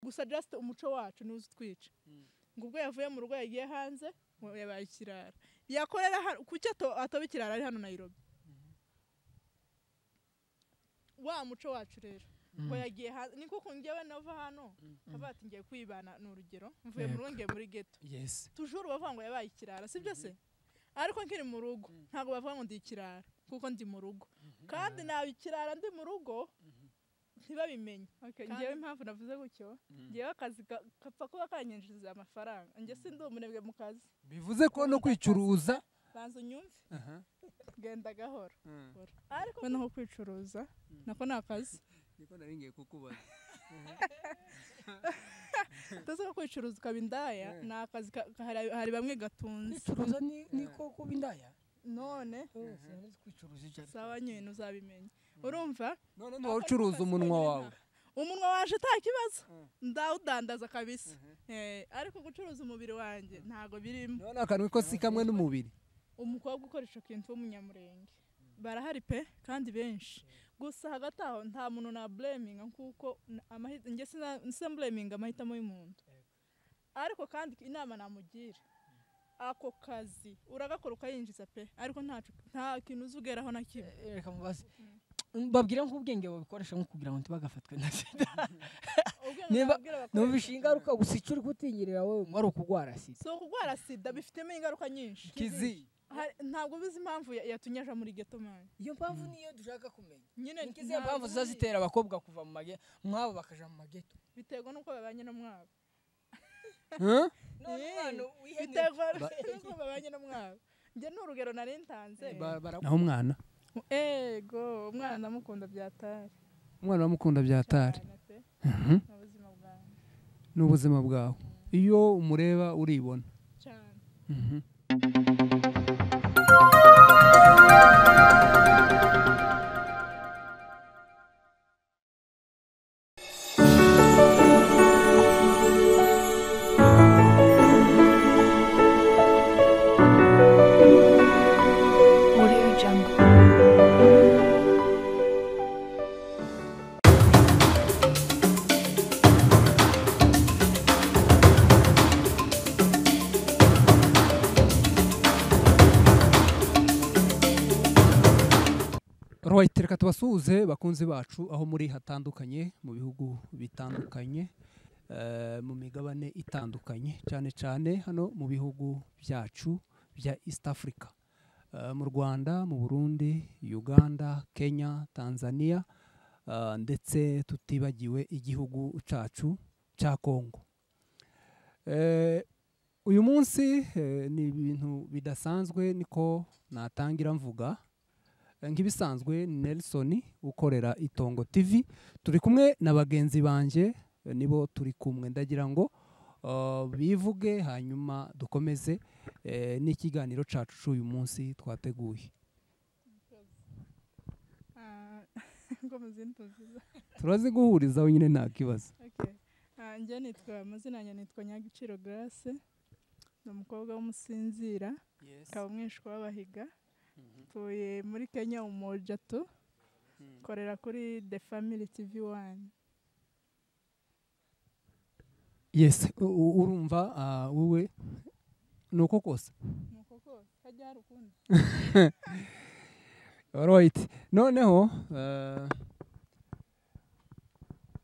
Gusa just umuco wacu niwo utwica. Ngo ubwo yavuye mu rugo yagiye hanze ngo yabaye ikirara, yakorera kuki atoba ikirara ari hano Nairobi? Wa muco wacu rero ngo yagiye hanze, ni kuko njyewe nava hano kavuga ati ngiye kwibana, ni urugero mvuye mu rugo ngiye muri ghetto, toujours bavuga ngo yabaye ikirara, sibyo se? Ariko nkiri mu rugo ntabwo bavuga ngo ndi ikirara kuko ndi mu rugo, kandi naba ikirara ndi mu rugo ntibabimenye. Ngewe impamvu navuze gutyo, ngewe akazi kapfa kuba kanyinjiriza amafaranga, njye sindi umunebwe mu kazi. Bivuze ko no kwicuruza, banza unyumve, genda gahoro. Ariko no kwicuruza nako ni akazi. Niko nari ngiye kukubaza. Tuzi ko kwicuruza ukaba indaya ni akazi, hari bamwe gatunze. Kwicuruza niko kuba indaya? None sawa nyine uzabimenya. Urumva? None ntiwucuruza umunwa wawe? Umunwa waje nta kibazo, ndawudandaza kabisa. Ariko gucuruza umubiri wanjye ntago birimo. None akantu ko si kamwe n'umubiri. Umukobwa ukoresha kintu w'umunyamurenge barahari pe, kandi benshi. Gusa hagati aho nta muntu na blaminga, kuko njye sina blaminga amahitamo y'umuntu. Ariko kandi inama namugira, ako kazi uragakora ukayinjiza pe, ariko nta kintu uzugeraho na kimwe. Reka mubaze, mbabwira nk'ubwenge babikoresha nko kugira ngo ntibagafatwe na sida. Niba numvishe ingaruka gusa icyo uri kutinyirira wowe ngo ari ukugwara sida. So kugwara sida bifitemo ingaruka nyinshi. Kizi ntabwo bizi impamvu yatunyaje muri ghetto man. Iyo mpamvu niyo dushaka kumenya. Nyine nikize impamvu zazitera abakobwa kuva mu mage mwabo bakaja mu mageto. Biterwa nuko babanye no mwabo. None umwana wihene biterwa nuko babanye no mwabo. Nge n'urugero nari ntanze. Naho umwana? Ego, umwana ndamukunda byatari. Umwana ndamukunda byatari. N'ubuzima bwawe. Iyo umureba uribona. Cyane. Reka tubasuhuze bakunzi bacu aho muri hatandukanye mu bihugu bitandukanye, mu migabane itandukanye, cyane cyane hano mu bihugu byacu bya East Africa, mu Rwanda, mu Burundi, Uganda, Kenya, Tanzania, ndetse tutibagiwe igihugu cyacu cya Kongo. Uyu munsi ni ibintu bidasanzwe, niko natangira mvuga. Nk'ibisanzwe Nelson ukorera Itongo TV, turi kumwe na bagenzi banje, nibo turi kumwe, ndagira ngo bivuge hanyuma dukomeze n'ikiganiro cacu cy'uyu munsi twateguye. Turazi guhuriza nyine nta kibazo. Njye nitwa amazina yanjye nitwa Nyagiciro Grace, ni umukobwa w'umusinzira, akaba umwishwa w'abahiga. Tuye muri Kenya Umoja tu, korera kuri The Family TV 1. Yes, urumva wewe nuko kose. Nuko kose, hajya hari ukundi. Alright. Noneho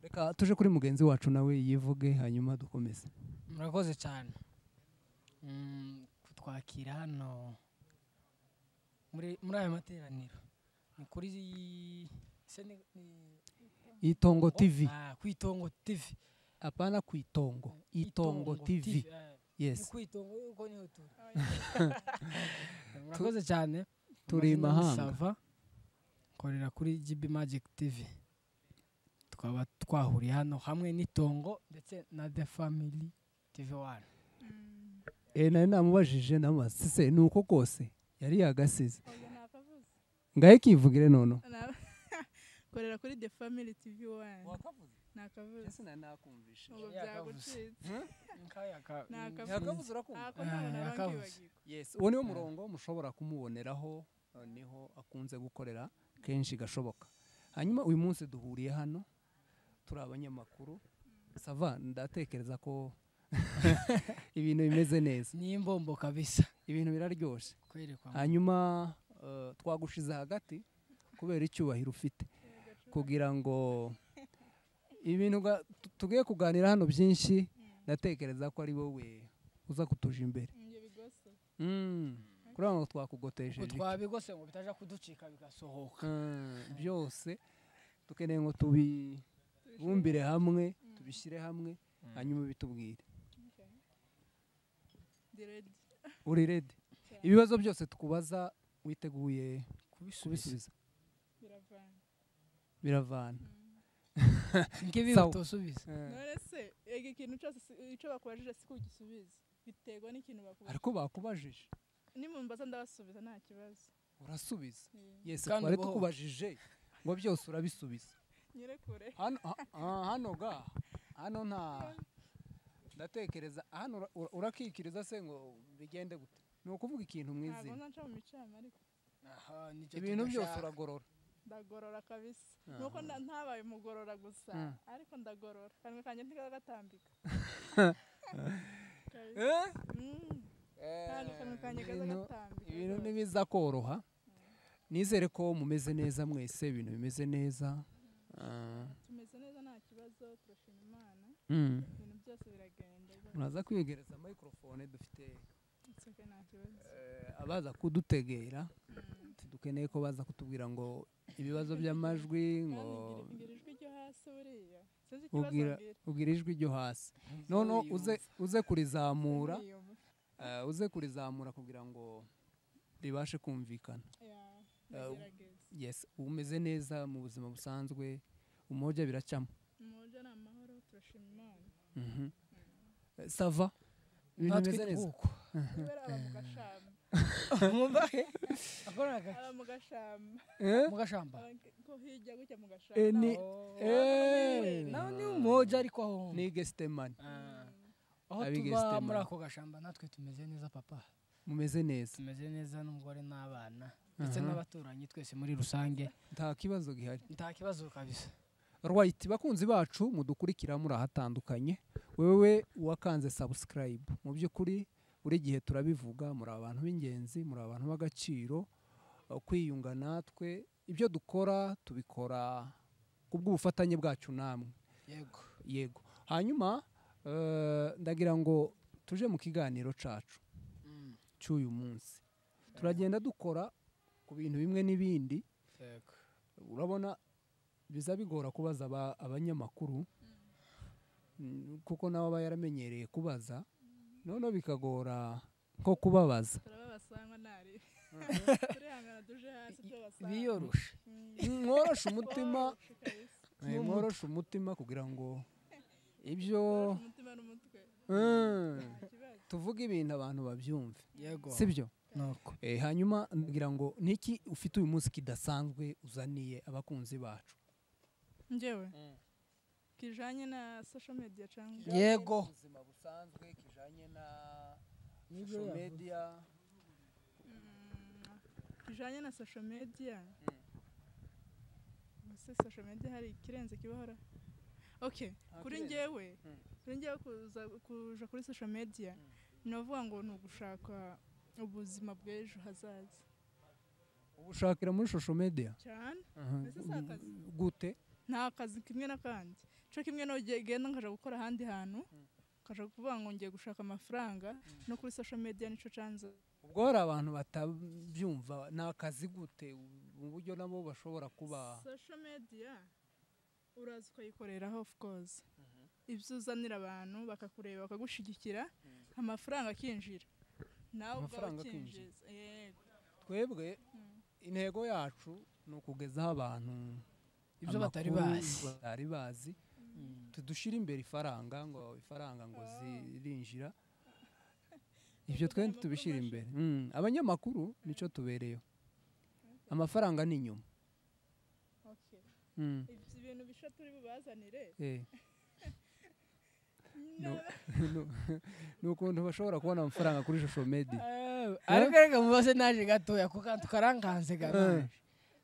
reka tuje kuri mugenzi wacu nawe yivuge hanyuma dukomeze. Murakoze cyane. Kutwakira hano muri aya materaniro ni kuri Itongo TV. Ku Itongo TV. Apana ku Itongo, Itongo TV. Yes. Ku Itongo uko niho turi. Murakoze cyane. Turi mahanga. Sava korera kuri GB Magic TV. Twaba twahuriye hano hamwe n'Itongo ndetse na The Family TV 1. Nari namubajije namase nuko kose yari yagasize. Ngaye kivugire nono. Korera kuri The Family TV 1. Wakavuze? Nakavuze. Ese nakumvishe. Nakavuze urakumva. Yes, uwo niwo murongo mushobora kumuboneraho, niho akunze gukorera kenshi gashoboka. Hanyuma uyu munsi duhuriye hano turi abanyamakuru Sava, ndatekereza ko ibintu bimeze neza. Ni imbombo kabisa. Ibintu biraryoshye. Hanyuma twagushize hagati kubera icyubahiro ufite, kugira ngo ibintu tugiye kuganira hano byinshi, ndatekereza ko ari wowe uza kutuja imbere. Kuri ngo twakugotesheje. Twabigose ngo bitaja kuducika bigasohoka. Byose tukeneye ngo tubibumbire hamwe, tubishyire hamwe, hanyuma bitubwire. Uri ready? Ibibazo byose tukubaza witeguye kubisubiza? Biravana. Ngibi utosubiza. None se ikintu cyose icyo bakubajije si kugisubiza, biterwa n'ikintu bakubajije. Ariko bakubajije nimumbaza ndabasubiza nta kibazo. Urasubiza? Yes, twari tukubajije ngo byose urabisubiza. Nyirekure. Hano hano ga hano nta ndatekereza hano urakikiriza se ngo bigende gute? Ni ukuvuga ikintu mwizina. Ntabwo nca mu micama ariko. Aha nicyo ibintu byose uragorora. Ndagorora kabisa. Nuko ntabaye umugorora gusa, ariko ndagorora. Kanwe kanje ntigagatambika. Ibintu nibiza koroha. Nizere ko mumeze neza mwese, ibintu bimeze neza. Tumeze neza nta kibazo, turashima Imana. Ibintu byose biragenda. Muraza kwiyegereza microphone dufite abaza kudutegera. Dukeneye ko baza kutubwira ngo ibibazo by'amajwi ngo ugira ijwi ryo hasi. None uze kurizamura, uze kurizamura kugira ngo ribashe kumvikana. Yes, umeze neza mu buzima busanzwe, umoja biracamo. Umoja ni amahoro, turashima Imana. Sava, ibintu bimeze neza. Mumbahe akoraga aba mu gashamba. Mu gashamba ko hirya gutya mu gashamba. Ni naho ni umoja ariko aho ni gestemani. Aho tuba muri ako gashamba natwe tumeze neza papa. Mumeze neza. Tumeze neza n'umugore n'abana ndetse n'abaturanyi twese muri rusange. Nta kibazo gihari. Nta kibazo kabisa. Right, bakunzi bacu mudukurikira muri ahatandukanye. Wewe wakanze subscribe, mu by'ukuri buri gihe turabivuga, muri abantu b'ingenzi, muri abantu b'agaciro, kwiyunga natwe, ibyo dukora tubikora kubw'ubufatanye bwacu namwe. Yego. Yego. Hanyuma ndagira ngo tuje mu kiganiro cacu cy'uyu munsi. Turagenda dukora ku bintu bimwe n'ibindi. Yego. Urabona biza bigora kubaza abanyamakuru kuko nabo aba yaramenyereye kubaza, none bikagora nko kubabaza. Turababasanga nari. Turihangana duje hasi tubasanga. Biyoroshe. Mworoshe umutima. Mworoshe umutima kugira ngo ibyo umutima n'umutwe. Tuvuga ibintu abantu babyumve. Yego. Sibyo? Nuko. Hanyuma ngira ngo niki ufite uyu munsi kidasanzwe uzaniye abakunzi bacu? Njyewe. Kijanye na social media cyangwa? Yego. Ubuzima busanzwe kijanye na social media. Kijanye na social media. Ese social media hari ikirenze kibahora? Okay, kuri njyewe, kuri njyewe kuja kuri social media novuga ngo nugushaka ubuzima bw'ejo hazaza. Ubushakira muri social media? Cyane. Ese sakazi gute? Nta kazi kimwe nakandi. Cyo kimwe no genda nkaja gukora ahandi hantu, nkaja kuvuga ngo ngiye gushaka amafaranga no kuri social media nico canze. Ubwo hari abantu batabyumva nta kazi gute mu buryo nabo bashobora kuba social media uraza ukayikoreraho of course. Ibyo uzanira abantu bakakureba bakagushigikira, amafaranga akinjira. Nawe amafaranga akinjira. Yego. Twebwe intego yacu ni ukugezaho abantu ibyo batari bazi. Tudushira imbere ifaranga ngo ifaranga ngo zirinjira. Ibyo twe tubishira imbere. Abanyamakuru nico tubereyo. Amafaranga ni inyuma. Okay. Ibyo bintu bisha turi bubazanire. Nukuntu bashobora kubona amafaranga kuri social media. Ariko reka mubaze naje gatoya ko kantu karankanze ganaje.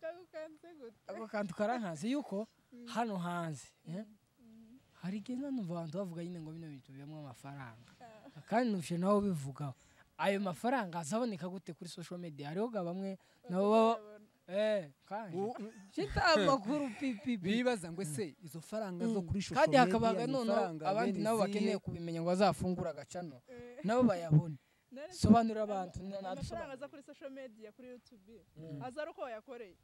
Kagukanze gute? Ako kantu karankanze yuko hano hanze. Hari igihe numva abantu bavuga nyine ngo bino bintu bibamo amafaranga, kandi numvise nawe ubivugaho. Ayo mafaranga azaboneka gute kuri social media? Hariho bamwe nabo kandi shita amakuru pipi bibaza ngo ese izo faranga zo kuri social kandi media, hakabaga none abandi nabo bakeneye kubimenya ngo bazafungura agacano nabo bayabone. Sobanurira abantu amafaranga aza kuri social media kuri YouTube aza ari uko wayakoreye.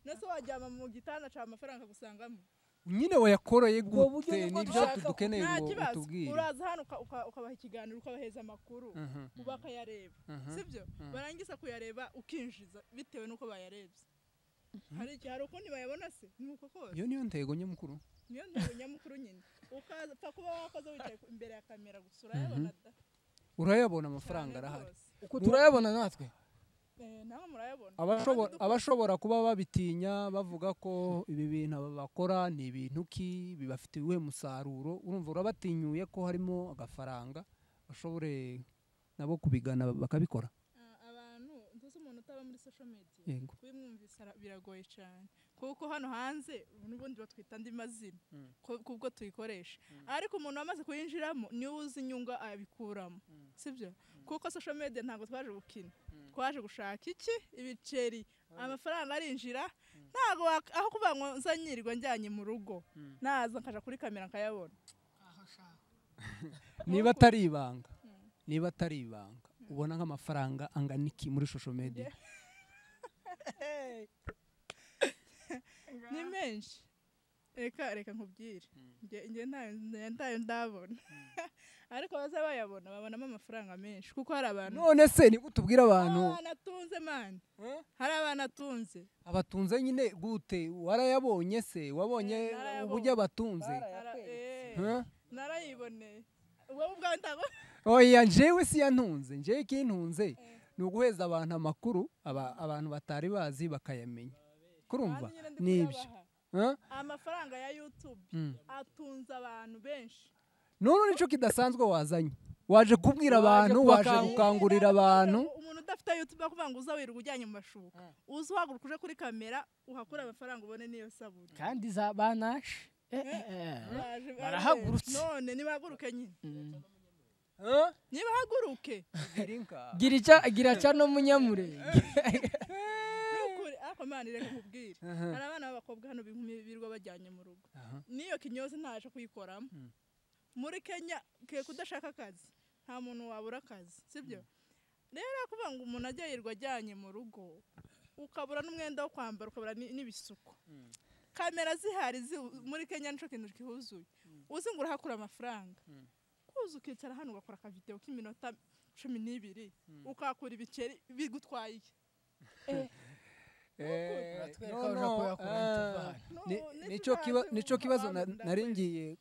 Nese wajyama mu gitanda ca amafaranga gusangamo nyine wayakoreye gute? Nibyo dukeneye ngo utubwire. Uraza hano ukabaha ikiganiro, ukabaheza amakuru, bakayareba, sibyo? Barangiza kuyareba ukinjiza bitewe nuko bayarebye. Hari ukundi bayabona se? Nuko kose iyo niyo ntego nyamukuru, niyo ntego nyamukuru nyine. Ukapfa kuba wakoze wicaye imbere ya kamera gusa urayabona da, urayabona amafaranga arahari. Uko turayabona natwe nawe murayabona. Abashobora kuba babitinya bavuga ko ibi bintu bakora ni ibintu ki bibafitiye uwe musaruro, urumva urabatinyuye ko harimo agafaranga bashobore nabo kubigana bakabikora. Abantu ntuzi umuntu utaba muri social media kubimwumvisa biragoye cyane, kuko hano hanze n'ubundi batwita andi mazina kubwo tuyikoresha, ariko umuntu wamaze kuyinjiramo niwe uzi inyungu abikuramo, sibyo? Kuko social media ntabwo twaje gukina, twaje gushaka iki? Ibiceri. Amafaranga arinjira, ntabwo aho kuvuga ngo nzanyirirwa njyanye mu rugo naza nkaja kuri kamera nkayabona. Niba atari ibanga, niba atari ibanga, ubona nk'amafaranga angana iki muri social media? Ni menshi. Reka nkubwire, nge ntayo ndabona, ariko baza bayabona babonamo amafaranga menshi, kuko hari abantu. None se ni gutubwira abantu atunze man, hari abantu atunze. Abatunze nyine gute? Warayabonye se? Wabonye uburyo abatunze? Narayiboneye. Wowe ubwawe ntago. Oya njewe si yantunze, njewe ikintunze ni uguheza abantu amakuru abantu batari bazi bakayamenya. Kurumva nibyo. Amafaranga ya YouTube atunze abantu benshi. None nico kidasanzwe wazanye, waje kubwira abantu, waje gukangurira abantu. Umuntu udafite YouTube akuvuga ngo uzawirwa ujyanye mu mashuka, uzi uhaguruka uje kuri kamera uhakura amafaranga ubone niyo sabuni. Kandi za banashe barahagurutse. None nibahaguruke nyine, nibahaguruke. Gira ca no munyamurenge. Imana ireka nkubwire, hari abana b'abakobwa hano b'inkumi birirwa bajyanye mu rugo, niyo kinyozi ntaje kuyikoramo. Muri Kenya ke kudashaka akazi nta muntu wabura akazi, sibyo? Rero kuvuga ngo umuntu ajya yirwa ajyanye mu rugo, ukabura n'umwenda wo kwambara, ukabura n'ibisuko, kamera zihari muri Kenya nico kintu kihuzuye. Uzi ngo urahakura amafaranga, kuza ukicara hano ugakora aka video k'iminota 12 ukakura ibiceri bigutwaye iki? Nico kibazo naringiye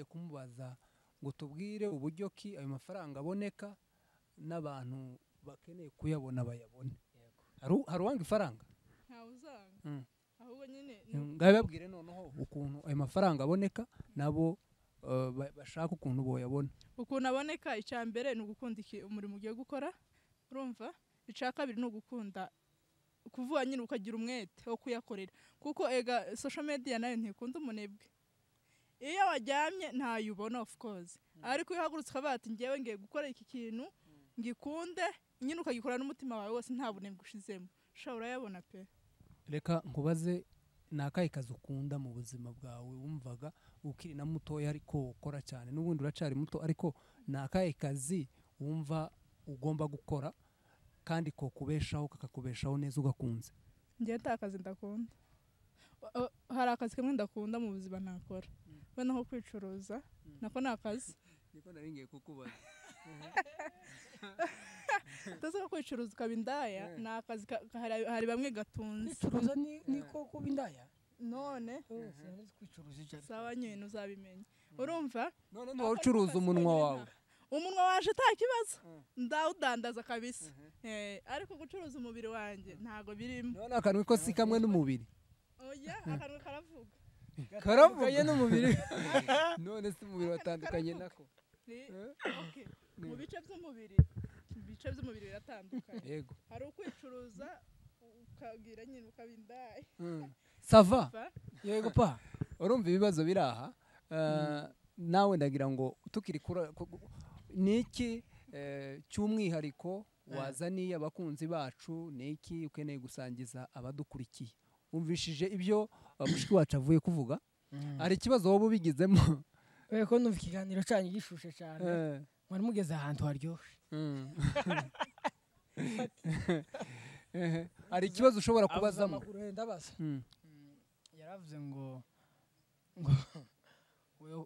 kumubaza, ngo tubwire uburyo ki ayo mafaranga aboneka n'abantu bakeneye kuyabona bayabone. Hari uwanga ifaranga? Ntawe uzanga. Ahubwo nyine ngababwire noneho ukuntu ayo mafaranga aboneka nabo bashaka ukuntu boyabona. Ukuntu aboneka, icya mbere ni ugukunda umurimo ugiye gukora, urumva? Icya kabiri ni ugukunda kuvuga nyine ukagira umwete wo kuyakorera, kuko ega social media nayo ntikunda umunebwe. Iyo wajyamye ntayubona of course, ariko iyo uhagurutse ukavuga ati ngewe ngiye gukora iki kintu ngikunde, nyine ukagikora n'umutima wawe wose nta bunebwe ushizemo, sha urayabona pe. Reka nkubaze, ni akahe kazi ukunda mu buzima bwawe wumvaga ukiri na mutoya ariko ukora cyane, n'ubundi uracari muto, ariko ni akahe kazi wumva ugomba gukora kandi ko kubeshaho kakakubeshaho neza ugakunze? Ngiye nta kazi ndakunda. Hari akazi kamwe ndakunda mu buzima nakora, wenda nko kwicuruza, nako ni akazi. Niko nari ngiye kukubaza. Tuzi ko kwicuruza ukaba indaya ni akazi, hari bamwe gatunze. Kwicuruza niko kuba indaya? None sawa nyine uzabimenya. Urumva? None ntiwucuruza umunwa wawe? Umunwa waje nta kibazo, ndawudandaza kabisa, ariko gucuruza umubiri wanjye ntago birimo. None akanwa ko si kamwe n'umubiri? Oya, akanwa karavuga. Karavuga n'umubiri. None se umubiri watandukanye nako? Okay. Mu bice by'umubiri, ibice by'umubiri biratandukanye. Yego. Hari ukwicuruza ukagira nyine ukabindaye. Sava. Yego pa. Urumva ibibazo biri aha. Nawe ndagira ngo tukiri niki cy'umwihariko wazaniye abakunzi bacu, niki ukeneye gusangiza abadukurikiye? Umvishije ibyo mushiki wacu avuye kuvuga, hari ikibazo wowe ubigizemo? Ko numva ikiganiro cyanyu gishushe cyane, mwari mugeze ahantu haryoshe. Hari ikibazo ushobora kubazamo? Ndabaza. Yaravuze ngo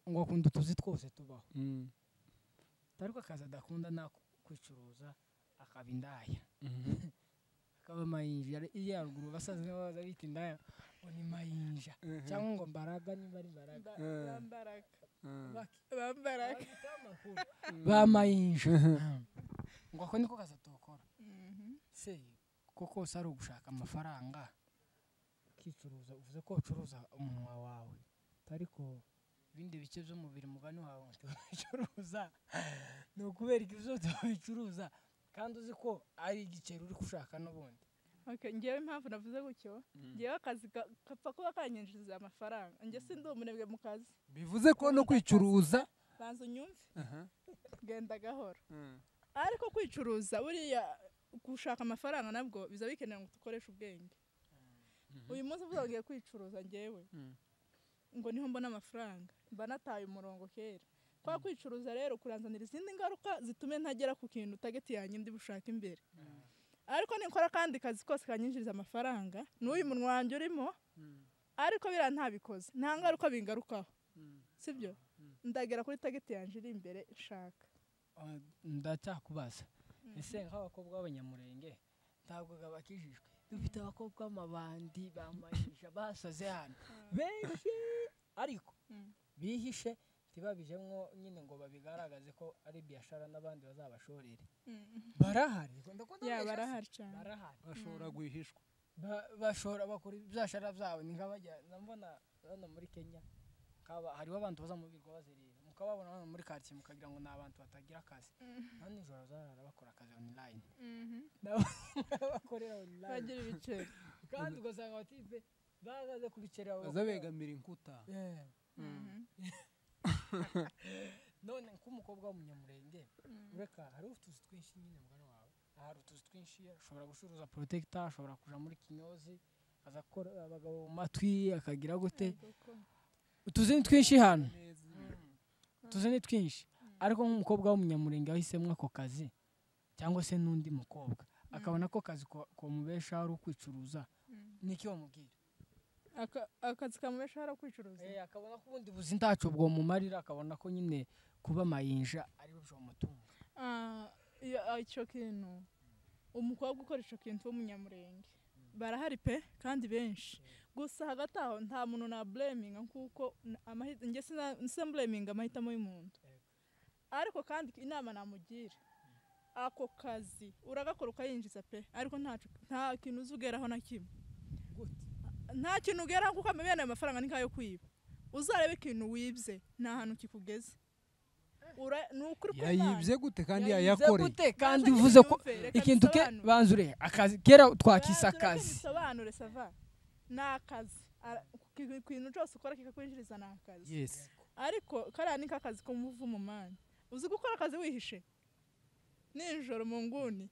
ngo akunda utuzi twose tubaho, ariko akazi adakunda nako kwicuruza, akaba indaya, akaba mayinja. Iyo haruguru basaza nibo baza bita indaya ngo ni mayinja, cyangwa ngo mbaraga, niba ari mbaraga bambaraga ba mayinja, ngo ako niko kazi atokora. Se koko ari ugushaka amafaranga ukicuruza, uvuze ko ucuruza umunwa wawe, ariko ibindi bice by'umubiri mugani wawe tubicuruza, ni ukubera ibyo tubicuruza kandi uzi ko ari igiceri uri gushaka n'ubundi. Okay, ngewe impamvu navuze gutyo, ngewe akazi kapfa kuba kanyinjiriza amafaranga, nge sindi umunebwe mu kazi. Bivuze ko no kwicuruza, banza unyumve, genda gahoro. Ariko kwicuruza buriya gushaka amafaranga nabwo biza bikenera ngo dukoreshe ubwenge. Uyu munsi uvuze ngiye kwicuruza ngewe ngo niho mbona amafaranga, mba nataye umurongo kera. Kwa kwicuruza rero kuranzanira izindi ngaruka zitume ntagera ku kintu target yanjye ndi bushaka imbere. Ariko ninkora kandi kazi kose kanyinjiriza amafaranga, n'uyu munwa wanjye urimo, ariko bira ntabikoze, nta ngaruka bingarukaho, sibyo? Ndagera kuri target yanjye iri imbere nshaka. Ndacyakubaza, ese nk'abakobwa b'abanyamurenge ntabwo bakijijwe? Dufite abakobwa b'amabandi bamayisha basaze hano benshi, ariko bihishe ntibabijemwo nyine ngo babigaragaze ko ari biashara n'abandi bazabashorere. Barahari, barahari cyane, barahari, bashora guhishwa, bashora bakora ibyashara byabo. Ni nk'abajya ndabona hano muri Kenya kaba hariho abantu bazamubirwa bazerera, mukababona hano muri quartier mukagira ngo ni abantu batagira akazi, none nijoro zarara bakora akazi online, bakorera online bagira ibiceri, kandi ugasanga batipe bagaze kubiceri abo bazabegamira inkuta. None nk'umukobwa w'umunyamurenge, ureka hari utuzi twinshi nyine mugana wawe, hari utuzi twinshi, ashobora gucuruza protector, ashobora kuja muri kinyozi azakora abagabo mu matwi akagira gute, utuzi ni twinshi hano, utuzi ni twinshi. Ariko nk'umukobwa w'umunyamurenge wahisemo ako kazi, cyangwa se n'undi mukobwa akabona ko kazi komubesha ari ukwicuruza, niki wamubwira? Akazi kamubesha ari ukwicuruza, akabona ko ubundi buzi ntaco bwomumarira, akabona ko nyine kuba mayinja ari byo byomutunga. Icyo kintu umukobwa ukora icyo kintu w'umunyamurenge barahari pe, kandi benshi. Gusa hagati aho nta muntu na blaminga, kuko nge sinablaminga amahitamo y'umuntu, ariko kandi inama namugira, ako kazi uragakora ukayinjiza pe, ariko nta kintu uzugeraho na kimwe. Nta kintu ugeraho kuko amabene ayo mafaranga ni nkayo kwiba. Uzarebe ikintu wibye nta hantu kikugeze. Yayibye gute kandi yayakoreye gute? Kandi uvuze ko ikintu ke banzure akazi kera twakisa akazi. Bisobanure sava nakazi ikintu cyose ukora kikakwinjiriza nakazi. Yes. Ariko kariya ni kakazi ko muvumo man. Uzi gukora akazi wihishe nijoro mu nguni,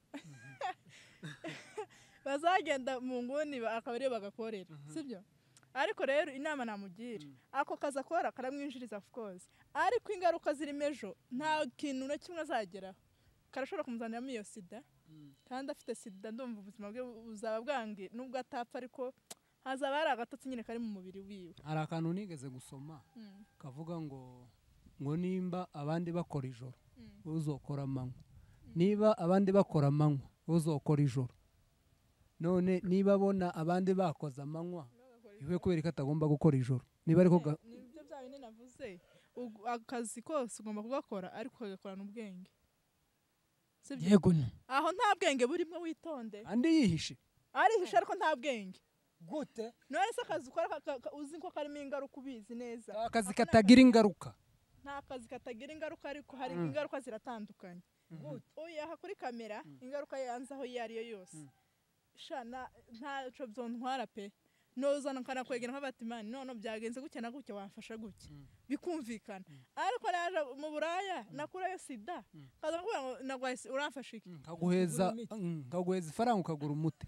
bazagenda mu nguni akaba ariyo bagakorera, sibyo? Ariko rero inama namugira, ako kazi akora karamwinjiriza of course, ariko ingaruka zirimo ejo nta kintu na kimwe azageraho. Karashobora kumuzaniramo iyo sida, kandi afite sida ndumva ubuzima bwe buzaba bwange, nubwo atapfa ariko hazaba hari agatotsi nyine kari mu mubiri wiwe. Hari akantu nigeze gusoma kavuga ngo nimba abandi bakora ijoro uzokora amanywa, niba abandi bakora amanywa uzokora ijoro. None niba abona abandi bakoze amanywa iwe kubera ko atagomba gukora ijoro, niba ariko nibyo bya bindi navuze, akazi kose ugomba kugakora ariko ukagakorana ubwenge, sibyo? Yego. Aho nta bwenge burimo witonde. Andi yihishe, arihishe ariko nta bwenge. Gute? None se akazi ukora uzi ko karimo ingaruka, ubizi neza. Akazi katagira ingaruka. Nta kazi katagira ingaruka, ariko hari ingaruka ziratandukanye. Oya kuri kamera ingaruka yanze aho iyo ariyo yose, sha ntaco byontwara pe. Nozana nkanakwegera nkabati imana none byagenze gutya na gutya wamfasha gutya. Bikumvikana. Ariko naje mu buraya nakurayo sida. Kaza kuvuga ngo nagwaye uramfasha iki? Nkaguheza ifaranga ukagura umuti.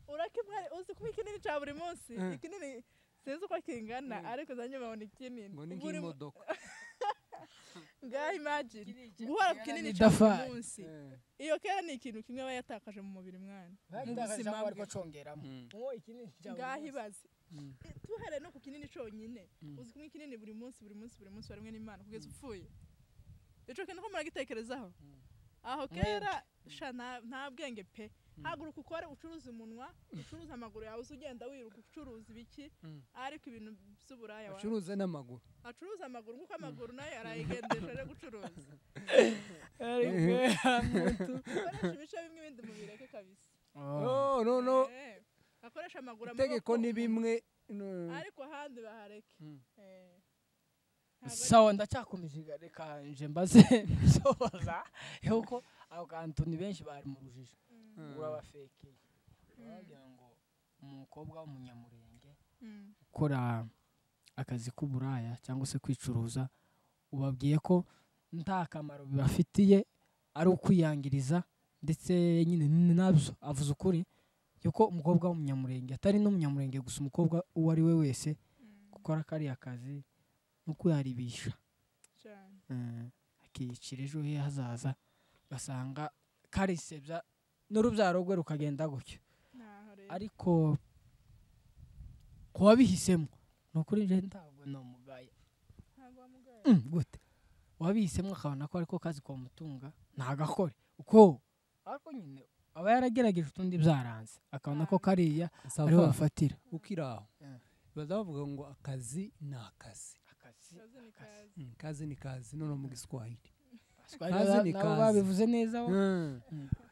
Urakimware uzi kuba ikinini ca buri munsi. Ikinini sinzi uko kingana ariko zanye babona ikinini. Ngo ni nk'imodoka. Ngaho imagine guhora ku kinini ca buri munsi. Iyo kera ni ikintu kimwe aba yatakaje mu mubiri mwana. Mu buzima bwe congeramo. Ngaho ibaze. Tuhere no ku kinini conyine. Uzi kumwe ikinini buri munsi buri munsi buri munsi warimwe n'Imana kugeza upfuye. Ico kintu ko muragitekerezaho. Aho kera sha nta bwenge pe. Haguruka ukore ucuruza umunwa, ucuruza amaguru yawe ugenda wiruka ucuruza ibiki ariko ibintu by'uburaya wawe. Ucuruza n'amaguru. Acuruza amaguru kuko amaguru nayo arayigendesha aje gucuruza. Akoresha ibice bimwe ibindi mubireke kabisa. Oh no no. Akoresha amaguru amaboko. Itegeko ni bimwe ariko ahandi bahareke. Sawa ndacyakomeje reka nje mbaze soza yuko aho kantu ni benshi bari mu rujijo. Urabafekeye bagira ngo umukobwa w'umunyamurenge ukora akazi k'uburaya cyangwa se kwicuruza ubabwiye ko nta kamaro bibafitiye ari ukwiyangiriza ndetse nyine nabyo avuze ukuri yuko umukobwa w'umunyamurenge atari n'umunyamurenge gusa umukobwa uwo ari we wese gukora kariya kazi no kuyaribisha akiyicira ejo he hazaza ugasanga karisebya n'urubyaro rwe rukagenda gutyo. Ariko kuwabihisemo nukuri nje ntabwo nomugaya. Gute wabihisemo akabona ko ariko kazi kwa mutunga ntagakore uko ariko nyine aba yaragerageje utundi byaranze akabona ko kariya ariho bafatira ukiraho. Bazavuga ngo akazi ni akazi. Kazi ni kazi none mu Giswahili. Kazi ni kazi babivuze neza.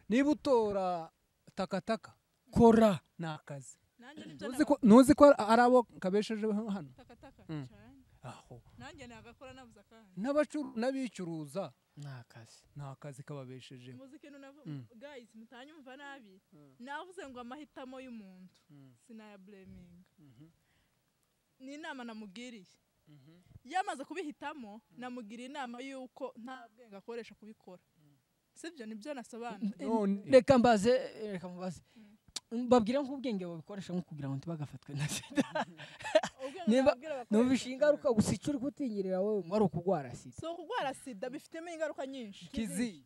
Niba utora takataka kora ni akazi. Ntuzi ko ari abo kabesheje hano takataka cyane. Aho nanjye nagakora nabuze akandi. N'abicuruza ni akazi. Ni akazi kababesheje. Muziki nunavu guys mutanyumva nabi. Navuze ngo amahitamo y'umuntu sinaya blaming. Ni inama namugiriye. Yamaze kubihitamo namugiriye inama yuko nta bwenge akoresha kubikora. Sibyo nibyo nasobanuye. Reka mbaze mbabwira nk'ubwenge babikoresha nko kugira ngo ntibagafatwe na sida. Niba numvisha ingaruka gusa icyo uri kutinyirira wowe ngo ari ukugwara sida. So kugwara sida bifitemo ingaruka nyinshi. Kizi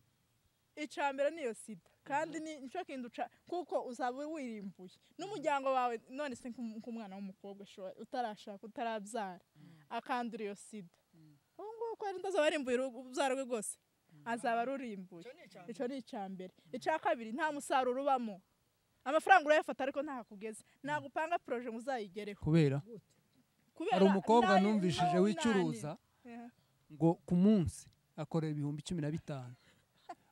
icambere niyo sida kandi ni nico kintu kuko uzaba wirimbuye n'umuryango wawe none se nk'umwana w'umukobwa utarashaka utarabyara akandura iyo sida. Ubu ngubu ko ndazaba arimbuye urubyaro rwe rwose azaba arurimbuye. Ico ni icambere. Ica kabiri nta musaruro ubamo. Amafaranga urayafata ariko nta kugeza. Nagupanga projet muzayigereho. Kubera ari umukobwa numvishije wicuruza ngo ku munsi akorera 15,000.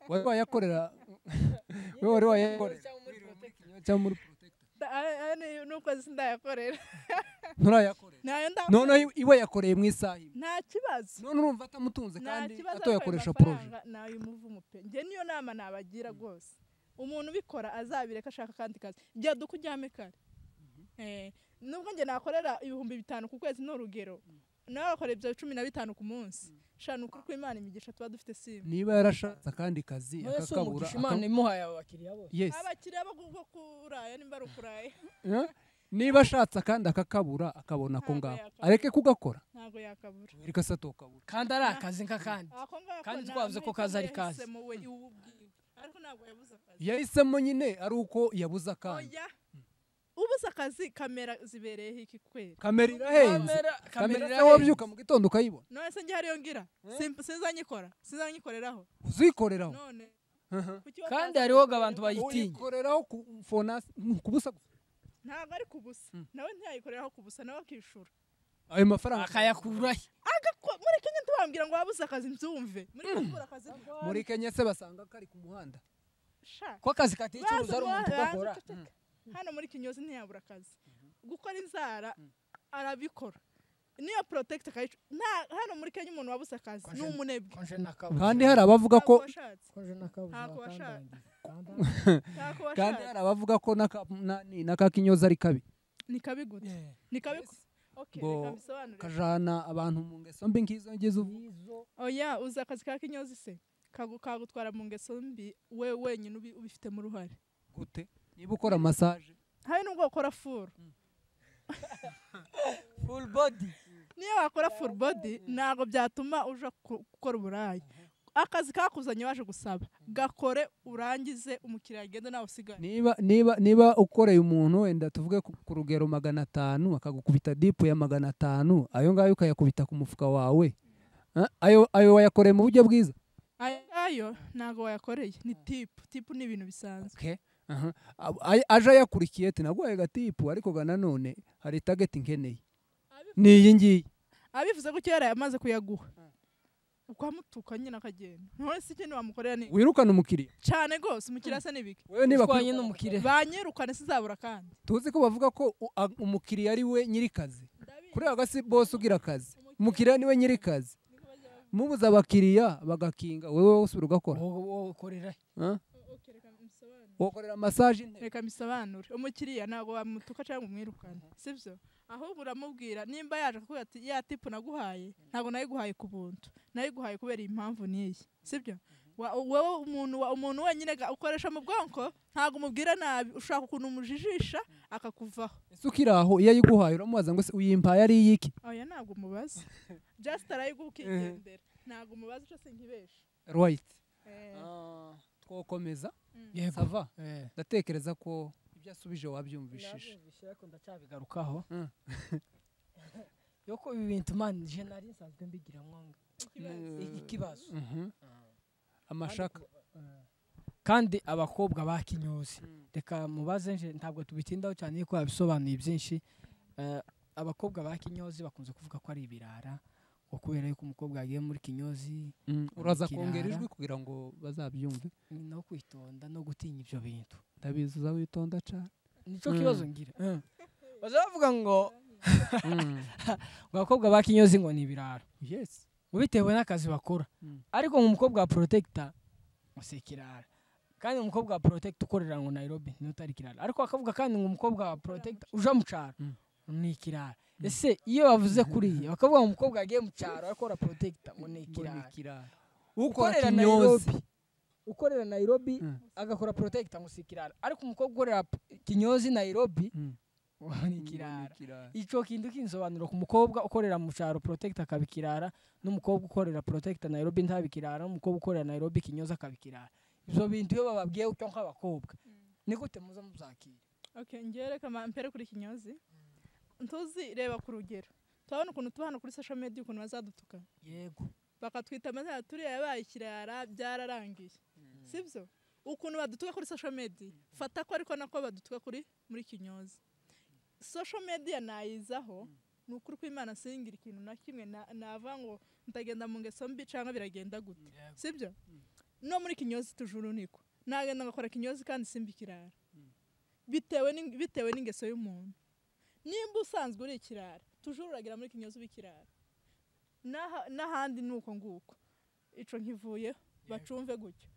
Wari wayakorera wewe wari wayakorera cyangwa muri protector nuko sindayakorera. Nturayakorera. None iwe yakoreye mu isaha imwe. Nta kibazo. None urumva atamutunze kandi atoyakoresha projet. Nayo umuvumo pe. Nge niyo nama nabagira rwose. Umuntu ubikora azabireka ashaka kandi kazi. Jya dukujyame kare. Nubwo nge nakorera 5,000 ku kwezi no rugero. Nawe akora ibyo 15 ku munsi. Shana uko kw'Imana imigisha tuba dufite simu. Niba yarashatse akandi kazi akakabura. Imana imuhaye abakiriya bose. Abakiriya bo kuraya nimba ari ukuraya. Niba ashatse akandi akakabura akabona ko ngako. Areke kugakora. Ntago yakabura. Reka satokabura. Kandi ari akazi nk'akandi. Kandi twavuze ko kazi ari kazi. Ariko ntabwo yabuze akazi. Yahisemo nyine ari uko yabuze akandi. Ubuze akazi kamera zibereyeho iki kwera? Kamera irahenze. Kamera wabyuka mu gitondo ukayibona. None se nge hariyo ngira? Sinzanyikora. Sinzanyikoreraho. Uzikoreraho. None. Kandi hariho abantu bayitinya. Uyikoreraho ku fona kubusa. Ntabwo ari kubusa. Nawe ntiyayikoreraho kubusa nawe akishura. Ayo mafaranga akayakurahe? Muri Kenya ntibambwira ngo wabuze akazi nzumve. Muri kubura akazi. Muri Kenya se basanga kari ku muhanda. Ko akazi katicuruza ari umuntu ugakora. Hano muri Kinyozi ntiyabura akazi. Gukora inzara arabikora. Niyo protect kayicu nta hano muri Kenya umuntu wabuze akazi ni umunebwe. Kandi hari abavuga ko kandi hari abavuga ko naka kinyoza ari kabi. Ni kabi gute? Ni kabi. Okay, reka bisobanure. Kajana abantu mu ngeso mbi nkizo ngizo ubu. Oya, uza akazi ka kinyozi se kagutwara mu ngeso mbi we wenyine ubifitemo uruhare. Gute? Niba ukora massage hari nubwo ukora full full body, niyo wakora full body ntago byatuma uja gukora uburaya. Akazi kakuzanye waje gusaba gakore urangize umukiriya agende nawe usigare. Niba ukoreye umuntu wenda tuvuge ku rugero 500 akagukubita dip ya 500 ayo ngayo ukayakubita ku mufuka wawe, ayo wayakoreye mu buryo bwiza? Ayo ntago wayakoreye, ni tip. Tip ni ibintu bisanzwe. Okay. Aje yakurikiye ati naguhaye gatipu ariko ga nanone hari target nkeneye ni iyi ngiyi. Abivuze ko kera yamaze kuyaguha ukamutuka nyina akagenda. None si ikintu wamukorera ni wirukana umukiriya cyane gose. Umukiriya se nibiki? Wewe niba kwanye n'umukiriya banyirukane sizabura. Kandi tuzi ko bavuga ko umukiriya ari we nyirikazi. Kuri agasi boss ugira akazi, umukiriya niwe nyirikazi. Mubuza abakiriya bagakinga, wewe usubira ugakora. Wowe ukorera wokorera massage intebe. Reka misobanure. Umukiriya ntago wamutuka cyangwa umwirukane, sibyo? Ahubwo uramubwira nimba yaje akakubwira ati ya tip naguhaye ntago nayiguhaye ku buntu, nayiguhaye kubera impamvu niyi, sibyo? Wewe umuntu wenyine ukoresha mu bwonko ntago umubwira nabi, ushaka ukuntu umujijisha akakuvaho. Ese ukiraho iyo ayiguhaye uramubaza ngo se uyimpaye ari iyiki? Oya ntabwo umubaza, just arayiguha ukigendera, ntago umubaza icyo sinkibesha. Right. Twokomeza. Sava ndatekereza ko ibyo asubije wabyumvishije. Nabyumvishije ariko ndacyabigarukaho. Yoko ibi bintu man je nari nsanzwe mbigiramwo ikibazo. Amashaka. Kandi abakobwa ba kinyozi reka mubaze nje ntabwo tubitindaho cyane ko yabisobanuye byinshi. Abakobwa ba kinyozi bakunze kuvuga ko ari ibirara ngo kubera yuko umukobwa yagiye muri kinyozi. Uraza kongera ijwi kugira ngo bazabyumve. No kwitonda no gutinya ibyo bintu. Ndabizi uza witonda cyane. Nico kibazo ngira. Bazavuga ngo abakobwa ba kinyozi ngo ni ibirara. Yes. Bitewe n'akazi bakora. Ariko umukobwa wa protector ngo kirara. Kandi umukobwa wa protector ukorera ngo Nairobi ni utari kirara. Ariko akavuga kandi ngo umukobwa wa protector uja mu cyaro ni kirara. Ese iyo bavuze kuri bakavuga ngo umukobwa yagiye mu cyaro akora protector ngo ni kirara. Ukorera Nairobi, ukorera Nairobi agakora protector ngo si kirara. Ariko umukobwa ukorera kinyozi Nairobi ni kirara. Ico kintu kinsobanura ku mukobwa ukorera mu cyaro protector akabikirara, n'umukobwa ukorera protector Nairobi ntabikirara, n'umukobwa ukorera Nairobi kinyozi akabikirara. Ibyo bintu iyo bababwiye ucyo nk'abakobwa ni gute muza muzakira? Okay, ngiye reka mpere kuri kinyozi. Ntuzi reba ku rugero. Turabona ukuntu tuba hano kuri social media ukuntu bazadutuka. Yego. Bakatwita amazina turiya yabaye ikirara byararangiye. Sibyo? Ukuntu badutuka kuri social media, fata ko ariko nako badutuka kuri muri kinyozi. Social media nayizaho ni ukuri kw'Imana singira ikintu na kimwe nava ngo ndagenda mu ngeso mbi cyangwa biragenda gute. Sibyo? No muri kinyozi tujuru niko. Nagenda ngakora kinyozi kandi simbi kirara. Bitewe n'ingeso y'umuntu. Nimba usanzwe uri ikirara, tujuru uragira muri kinyozi ubikirara. N'ahandi nuko nguko. Ico nkivuye bacumve gutyo.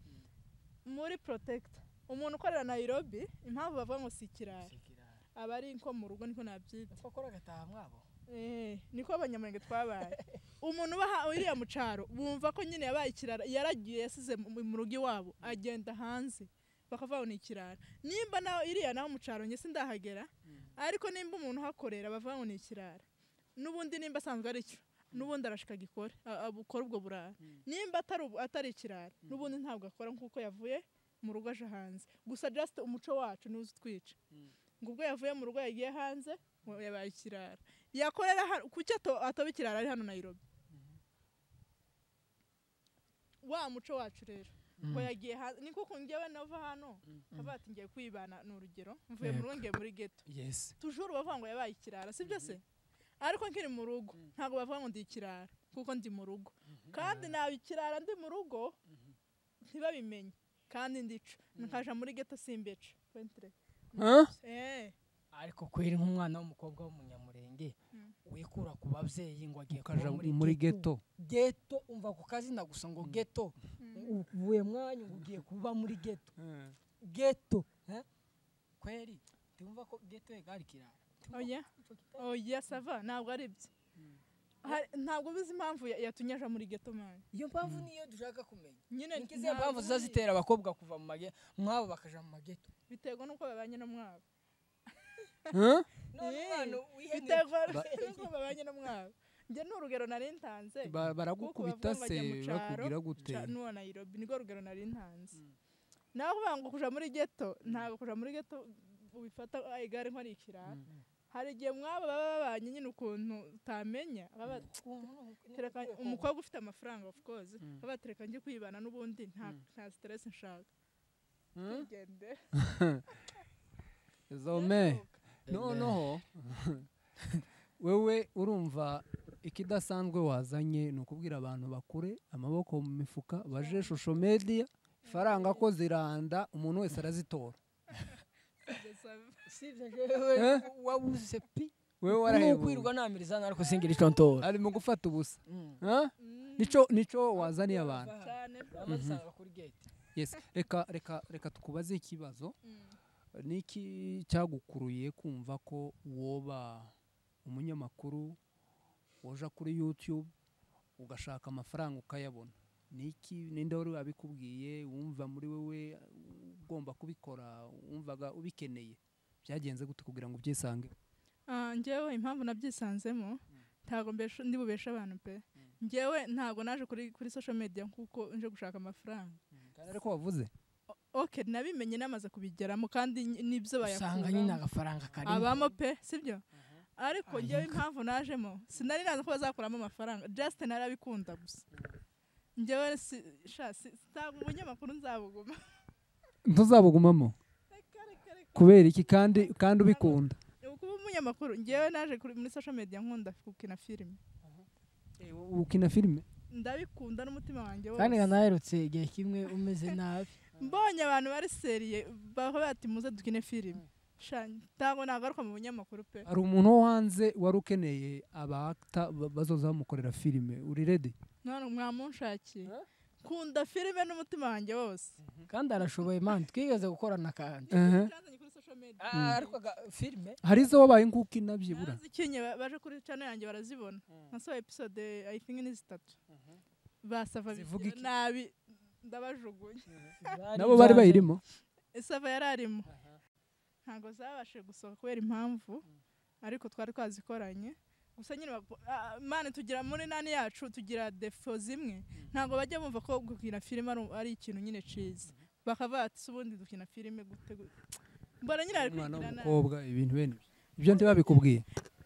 Muri protector, umuntu ukorera Nairobi, impamvu bavuga ngo si ikirara. Abari nko mu rugo niko nabyita. Uko akora gataha mwabo? Niko abanyamurenge twabaye. Umuntu ubaha uriya mu cyaro bumva ko nyine yabaye ikirara, yaragiye yasize mu rugo iwabo agenda hanze bakavuga ngo ni ikirara. Nimba nawe iriya naho mu cyaro nge sindahagera, ariko nimba umuntu uhakorera bavuga ngo ni ikirara. N'ubundi nimba asanzwe ari cyo, n'ubundi arashika gikore, abukora ubwo burara. Nimba atari ikirara, n'ubundi ntabwo akora nkuko yavuye mu rugo aje hanze. Gusa just umuco wacu nuzi twica. Ngo ubwo yavuye mu rugo yagiye hanze yabaye ikirara. Yakorera kuki atoba ikirara ari hano Nairobi? Wa muco wacu rero ngo yagiye hanze niko ngewe nava hano kavuga ati ngiye kwibana ni urugero mvuye mu rugo ngiye muri ghetto. Yes. Tujuru bavuga ngo yabaye ikirara, sibyo se? Ariko nkiri mu rugo ntago bavuga ngo ndi ikirara kuko ndi mu rugo. Kandi naba ikirara ndi mu rugo ntibabimenye kandi ndica nkaja muri ghetto simbeca. Ariko kweri nk'umwana w'umukobwa w'umunyamurenge wikura ku babyeyi ngo agiye ukaja muri ghetto. Ghetto umva ku kazina gusa ngo ghetto uvuye mwanyu ngo ugiye kuba muri ghetto. Ghetto kweri tumva ko ghetto egari kirara. Oya oya sava ntabwo ari byo. Ntabwo bizi impamvu yatunyaje muri ghetto man. Iyo mpamvu niyo dushaka kumenya. Nyine nikize impamvu zazitera abakobwa kuva mu mage mwabo bakaja mu mageto. Biterwa nuko babanye no mwabo. Biterwa nuko babanye no mwabo. Nge n'urugero nari ntanze. Baragukubita se bakubwira gute? Nuwo Nairobi niko rugero nari ntanze. Naho kuvuga ngo kuja muri ghetto ntabwo kuja muri ghetto ubifata igare nko ari ikirara. Hari igihe mwabo baba babanye nyine ukuntu utamenya umukobwa ufite amafaranga of course babatereka nje kwibana n'ubundi nta stress nshaka. Gende. Zome. Noneho wewe urumva ikidasanzwe wazanye ni ukubwira abantu bakure amaboko mu mifuka baje social media ifaranga ko ziranda umuntu wese arazitora. Sivyo jewe wabuze pi wewe warahebwe kwirwa namirizana ariko singira ico ntora ari mu gufata ubusa. Nico wazaniye abantu cyane. Yes, reka tukubaze ikibazo. Niki cyagukuruye kumva ko woba umunyamakuru woja kuri YouTube ugashaka amafaranga ukayabona? Niki ninde wari abikubwiye wumva muri wewe ugomba kubikora wumvaga ubikeneye? Byagenze gute kugira ngo ubyisange? Njyewe impamvu nabyisanzemo ntago ndi bubesha abantu pe. Njyewe ntago naje kuri social media kuko nje gushaka amafaranga. Kandi ariko wavuze okay nabimenye namaze kubigeramo kandi nibyo bayakura usanga nyine agafaranga karimo abamo pe sibyo. Ariko njyewe impamvu najemo sinari nazi ko bazakuramo amafaranga just narabikunda gusa. Njyewe ntabwo umunyamakuru nzabuguma. Ntuzabugumamo kubera iki kandi ubikunda? Kuba umunyamakuru njyewe naje muri social media nkunda gukina filime. Ukina filime ndabikunda n'umutima wanjye wose. Kandi naherutse igihe kimwe umeze nabi mbonye abantu bari seriye baho bati muze dukine filime. Ntabwo nagaruka mu bunyamakuru pe. Hari umuntu wo hanze wari ukeneye aba actor bazoza bamukorera filime, uri ready? None mwamunshakiye. Kunda filime n'umutima wanjye wose. Kandi arashoboye man twigeze gukorana kandi. Ariko filime hari izo wabaye nk'ukina byibura. Narazikinye baje kuri channel yanjye barazibona. Nasohoye episode I think ni 3. Basava nabi ndabajugunye. Nabo bari bayirimo. Sava yararimo. Ntago zabashe gusohoka kubera impamvu ariko twari twazikoranye. Gusa nyine mane tugira muri nani yacu tugira defo zimwe ntago bajya bumva ko gukina filime ari ikintu nyine ciza. Bakava ati ubundi dukina filime gute gute. Mbona nyine ari kwigira umukobwa ibintu bene ibyo ntibabikubwiye.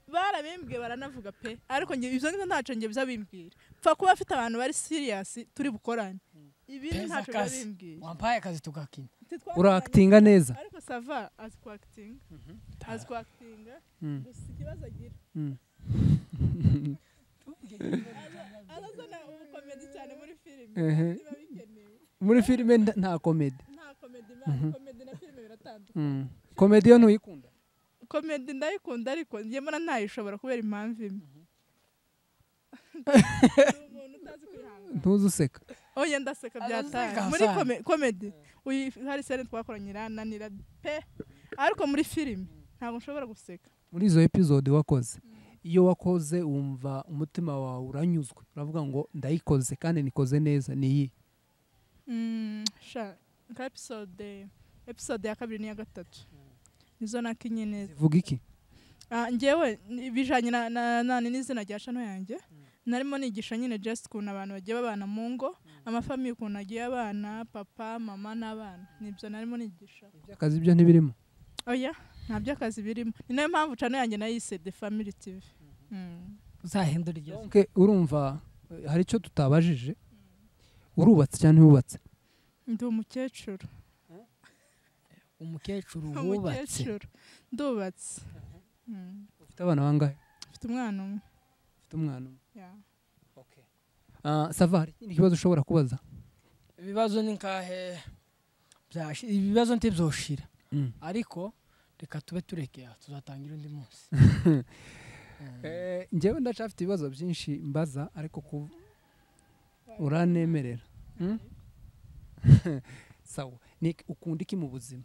Barabimbwiye baranavuga pe ariko nge ibyo ngibyo ntaco nge bizabimbwira. Pfa kuba afite abantu bari serious turi bukorane. Ibi ntaco bizabimbwira. Wampaye akazi tugakina. Uraactinga neza. Ariko sava azi ku acting. Azi ku actinga. Gusa ikibazo agira. Arazana ubukomedi cyane muri filime. Biba bikenewe. Muri filime nta komedi. Nta komedi man, komedi na filime biratandukanye. Komedi yo ntuyikunda? Komedi ndayikunda ariko ngiye mbona ntayishobora kubera impamvu imwe. Umuntu utazi kwihangana. Ntuzi useka. Oya ndaseka byataye. Muri komedi hari sere twakoranye irananira pe ariko muri filime ntabwo nshobora guseka. Muri izo episode wakoze iyo wakoze wumva umutima wawe uranyuzwe uravuga ngo ndayikoze kandi nikoze neza ni iyi? Nka episode ya 2 n'iya 3 nizo nakinye neza. Zivuga iki? Njyewe bijanye na n'izina rya channel yanjye narimo nigisha nyine just ukuntu abantu bagiye babana mu ngo amafamiye ukuntu agiye abana papa mama n'abana nibyo narimo nigisha. Iby'akazi ibyo ntibirimo? Oya nta by'akazi birimo. Ni nayo mpamvu channel yanjye nayise The Family TV. Uzahindura iryo. Okay, urumva hari icyo tutabajije. Urubatse cyane ntiwubatse? Ndi umukecuru. Umukecuru wubatse. Ndubatse. Ufite abana bangahe? Mfite umwana umwe. Ufite umwana umwe. Yeah. Okay. Sava hari ikindi kibazo ushobora kubaza? Ibibazo ni nkahe ibibazo ntibyoshira. Ariko reka tube turekeye tuzatangira undi munsi. Njyewe ndacafite ibibazo byinshi mbaza ariko uranemerera. Sawa, Nick ukunda iki mu buzima?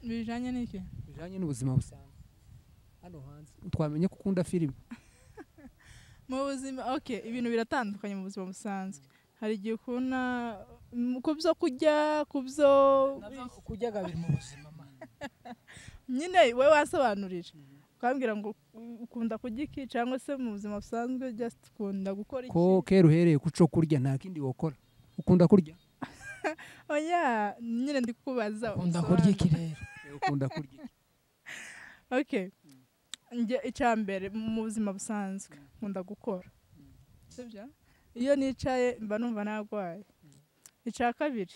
Bijanye n'iki? Bijanye n'ubuzima busanzwe. Hano hanze twamenye ko ukunda filime. Mu buzima okay, ibintu biratandukanye mu buzima busanzwe. Hari igihe ukunda ku byo kurya, ku byo kurya gabiri mu buzima ma. Nyine we wasobanurira. Ukambwira ngo ukunda kurya iki cyangwa se mu buzima busanzwe just ukunda gukora iki? Ko kera uhereye ku cyo kurya nta kindi wokora. Ukunda kurya? Oya, nyine ndi kubaza. Ukunda kurya iki rero? Ukunda kurya iki? Okay. Nge icyambere mu buzima busanzwe nkunda gukora. Sibyo? Iyo nicaye mba numva nagwaye. Icya kabiri.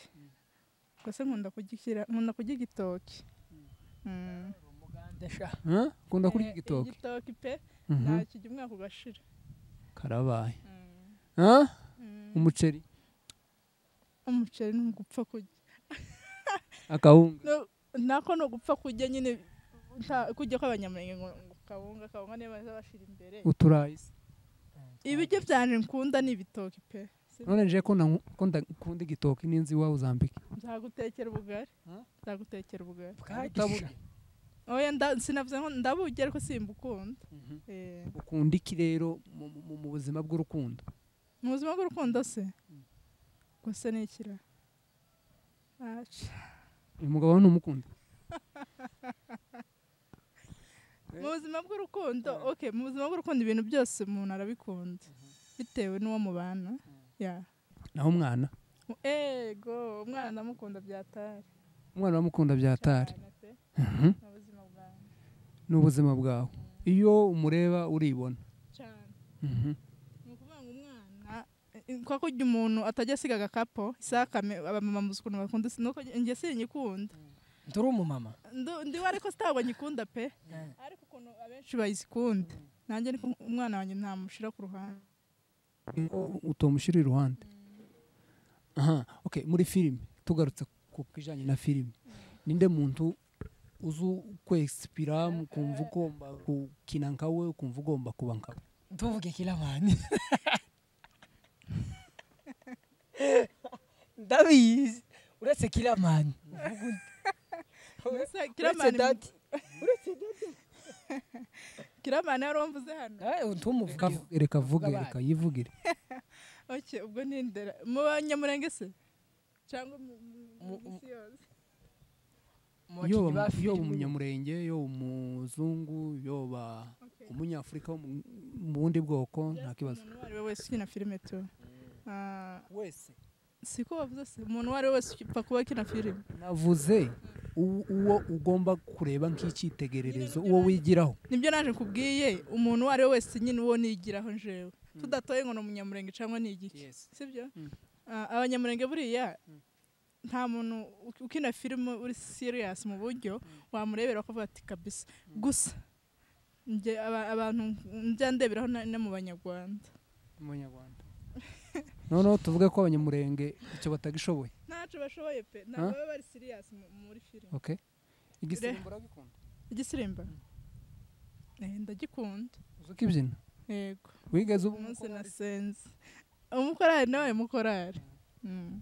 Gusa nkunda kurya igitoki. Ukunda kurya igitoki? Igitoki pe. Nakijya umwaka ugashira. Karabaye. Umuceri. Umuceri ni ugupfa kurya. Akawunga. Nako no gupfa kurya nyine kurya kw'abanyamurenge ngo kawunga niyo baza bashira imbere. Uturayi. Ibiryo byanje nkunda ni ibitoki pe. None nje ko nkunda igitoki n'inzi iwawe uzambike. Nzagutekera ubugari. Nzagutekera ubugari. Oya sinavuze ngo ndaburya ariko simbukunda. Ukunda iki rero mu buzima bw'urukundo? Mu buzima bw'urukundo se? Gusa ni ikira. Uyu mugabo ntumukunda? Mu buzima bw'urukundo, okay, mu buzima bw'urukundo ibintu byose umuntu arabikunda bitewe n'uwo mubana. Yeah. Naho umwana? Ego, umwana ndamukunda byatari. Umwana uramukunda byatari. N'ubuzima bwawe. Iyo umureba uribona. Cyane. Ni ukuvuga ngo umwana kwa kurya umuntu atajya asiga agakapo isakame abamama muzi ukuntu bakunda nuko njye sinyikunda. Nduri umumama? Ndi we ariko sitabwo nyikunda pe. Ariko ukuntu abenshi bayikunda. Nanjye niko umwana wanjye ntamushira ku ruhande. Utomushira iruhande. Aha, okay, muri filime tugarutse ku kijanye na filime. Ninde muntu uzu kwexpira kumva ugomba gukina nkawe kumva ugomba kuba nkawe? Tuvuge Kiramani. Ndabizi uretse Kiramani. Kiramani dadi. Uretse dadi. Kiramani yaromvuze hano. Ntumuvuge. Reka vuge, reka yivugire. Okay, ubwo nindera mu banyamurenge se cyangwa mu isi yose? Yoba umunyamurenge, yoba umuzungu, yoba umunyafurika mu bundi bwoko nta kibazo. Umuntu uwo ari we wese ukina filime tu. Wese. Siko bavuze se umuntu uwo ari we wese upfa kuba akina filime. Navuze uwo ugomba kureba nk'icyitegererezo, uwo wigiraho. Nibyo naje kubwiye umuntu uwo ari we wese nyine uwo nigiraho njewe. Tudatoye ngo ni umunyamurenge cyangwa ni igiki. Sibyo? Abanyamurenge buriya nta muntu ukina filime uri serious mu buryo wamurebera akavuga ati kabisa. Gusa nje abantu njya ndeberaho no mu Banyarwanda. Mu Banyarwanda. Noneho tuvuge ko abanyamurenge icyo batagishoboye. Ntacyo bashoboye pe, ntabwo baba bari serious muri filime. Okay. Igisirimba uragikunda? Igisirimba? Ndagikunda. Uzi ukibyina? Yego. Wigeze uba umunsi nasenze. Umukorari nawe mukorari.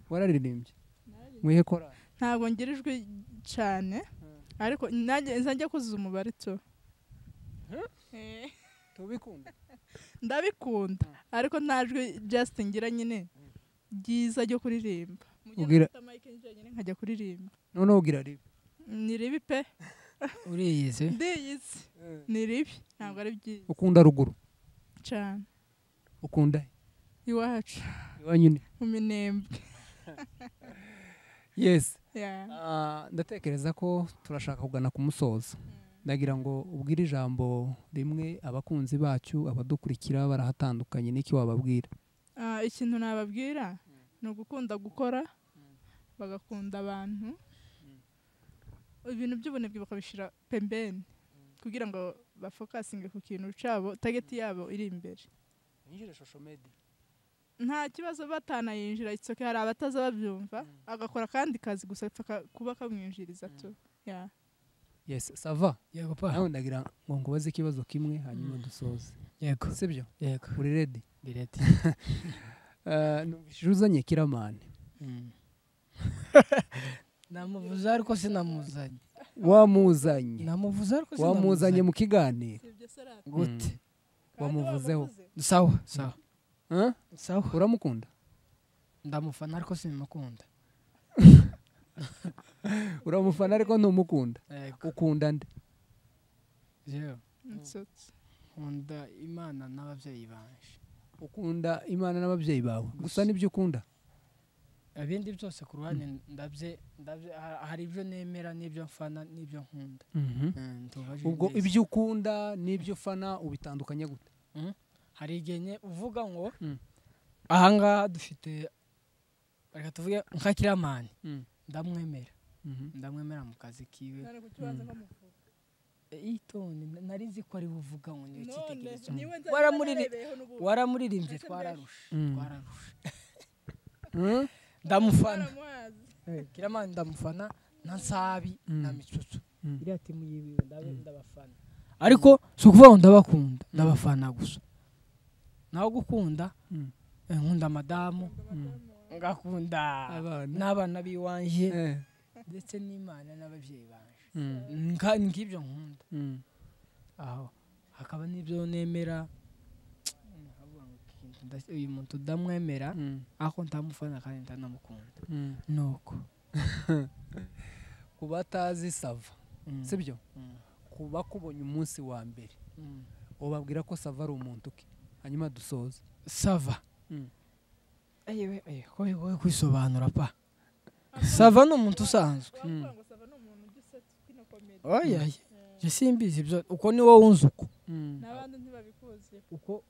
Wararirimbye? Mwihe korari? Ntabwo ngira ijwi cyane ariko nanjye nzajya kuzuza umubare tu. Tubikunda? Ndabikunda ariko nta jwi just ngira nyine ryiza ryo kuririmba. Ugira nkajya kuririmba. Noneho ugira ribi? Ni ribi pe. Uriyize? Ndiyize. Ni ribi ntabwo ari byiza. Ukunda ruguru? Cyane. Ukunda iwacu. Iwanyu ni? Mu Minembwe. Yes. Ndatekereza ko turashaka kugana ku musozo. Ndagira ngo ubwire ijambo rimwe abakunzi bacu abadukurikira barahatandukanye n'iki wababwira? Ikintu nababwira ni ugukunda gukora, bagakunda abantu, ibintu by'ubunebwe bakabishira pembeni kugira ngo bafokasinge ku kintu cyabo, target yabo iri imbere. Yinjire social media. Nta kibazo batanayinjira, it's okay, hari abataza babyumva agakora kandi kazi gusa kuba kamwinjiriza tu. Yeah. Yes, sava. Yego pa. Nawe ndagira ngo nkubaze ikibazo kimwe hanyuma dusoze. Yego. Sibyo? Yego. Uri ready? Ndi ready. Numvise uzanye Kiramani. Namuvuze ariko sinamuzanye. Wamuzanye. Namuvuze ariko sinamuzanye. Wamuzanye mu kiganiro. Gute? Wamuvuzeho. Sawa, sawa. Sawa. Uramukunda? Ndamufana ariko simukunda. Uramufana ariko ntumukunda. Ukunda nde? Jewe. Nkunda Imana n'ababyeyi banje. Ukunda Imana n'ababyeyi bawe. Gusa nibyo ukunda? Ibindi byose ku ruhande ndabye hari ibyo nemera n'ibyo mfana n'ibyo nkunda. Ubwo ibyo ukunda n'ibyo ufana ubitandukanya gute? Hari igihe uvuga ngo ahangaha dufite, reka tuvuge nka Kiramani, ndamwemera. Ndamwemera mu kazi kiwe. Itonde, nari nzi ko ari buvuga ngo niyo cyitegererezo. Waramuririmbye twararusha. Ndamufana. Kiramani ndamufana na Nsabi na Mitsutsu. Iriya timu yiwe ndabafana. Ariko si ukuvuga ngo ndabakunda, ndabafana gusa. Naho gukunda, nkunda madamu, ngakunda n'abana biwanje ndetse n'Imana n'ababyeyi banje. Ngibyo nkunda. Aho hakaba n'ibyo nemera. Uyu muntu ndamwemera ako ntamufana kandi ntanamukunda. Nuko kuba atazi Sava, sibyo? Kuba kubonye umunsi wa mbere ubabwira ko Sava ari umuntu ki? Hanyuma dusoze. Sava. Ayewe ko bigoye kwisobanura pa. Sava ni umuntu usanzwe. Oya, je simbizi ibyo uko ni wowe unzi uko. N'abandi ntibabikuzi.